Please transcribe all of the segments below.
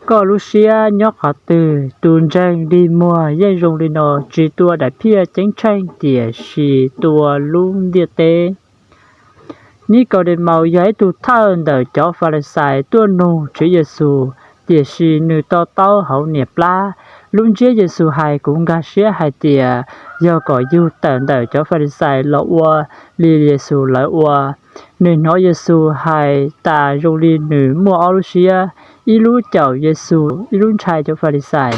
Koj lub siab nyob qhov twg, tus ntseeg dig muag yeej zoo li no, tsis tua daim phiaj ceeb tsheej, tiam sis tua lub ntiaj teb. Nikaudemaus yog ib tug thawj ntawm cov Falixais tuaj nug Tswv Yexus, tiam sis nws to taub hauv niam plab. Lub ntsiab Yexus hais, kuv nkag siab hais tias yog kom yug tawm ntawm cov Falixais los ua li Yexus lawv ua. Nws hnov Yexus hais tas zoo li nws muaj ob lub siab, ib lub caum Yexus, ib lub ntshai cov Falixais.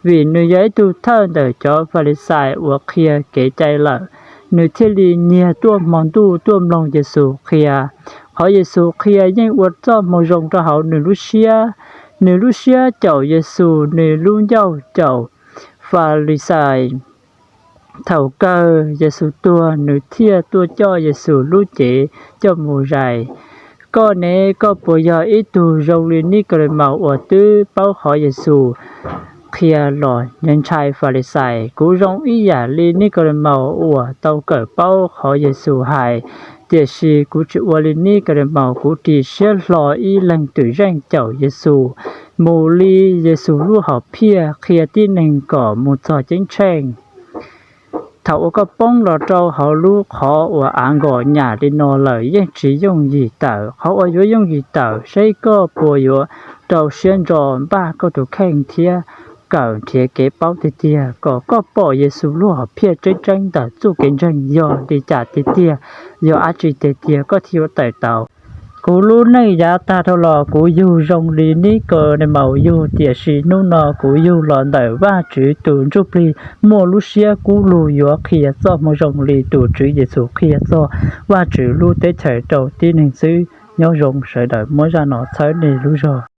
Vim nws yog ib tug thawj ntawm cov Falixais uas qhia kev cai lawm, nws thiaj li nyiag tuaj hmo ntuj tuaj mloog Yexus qhia. Qhov Yexus qhia yeej ua txoj moo zoo rau hauv nws lub siab. Nws lub siab caum Yexus, nws lub ncauj caum Falixais. Thaum kawg Yexus tuag, nws thiaj tuaj coj Yexus lub cev coj mus zais. Koj ne, koj puas yog ib tug zoo li Nikaudemaus uas twb paub qhov Yexus qhia los ntshai Falixais? Kuv zoo ib yam li Nikaudemaus uas tau kawm paub qhov Yexus hais, tiam sis kuv tsis ua li Nikaudemaus, kuv ris siab hlo ib leeg twm zeej caum Yexus, mus li Yexus lub hom phiaj qhia tib neeg kom mus txog ceeb tsheej. Thaum uas koj poob los rau hauv lub qhov uas av nkos nyam li no lawm yeej tsis yooj yim tawm. Qhov uas yuav yooj yim tawm, seb koj puas yuav rau siab ntso npaj koj tus kheej thiab kawm nrhiav kev paub tiag tiag kom koj pom Yexus lub hom phiaj tseeb tseeb ntawm txoj kev ntseeg yog li cas tiag tiag, yog dab tsi tiag tiag koj thiaj yuav tawm tau. Kuv lub neej yav tag dhau los kuv yug zoo li Nikaudemaus yug, tiam sis hnub no kuv yug los ntawm Vajtswv tus Ntsujplig muaj lub siab kub lug yuav qhia txoj moo zoo li tus Tswv Yexus qhia txog Vajtswv lub teb chaws rau tib neeg xwb. Nyob zoo sawv daws, muab zaj no txhawb nej lub zog.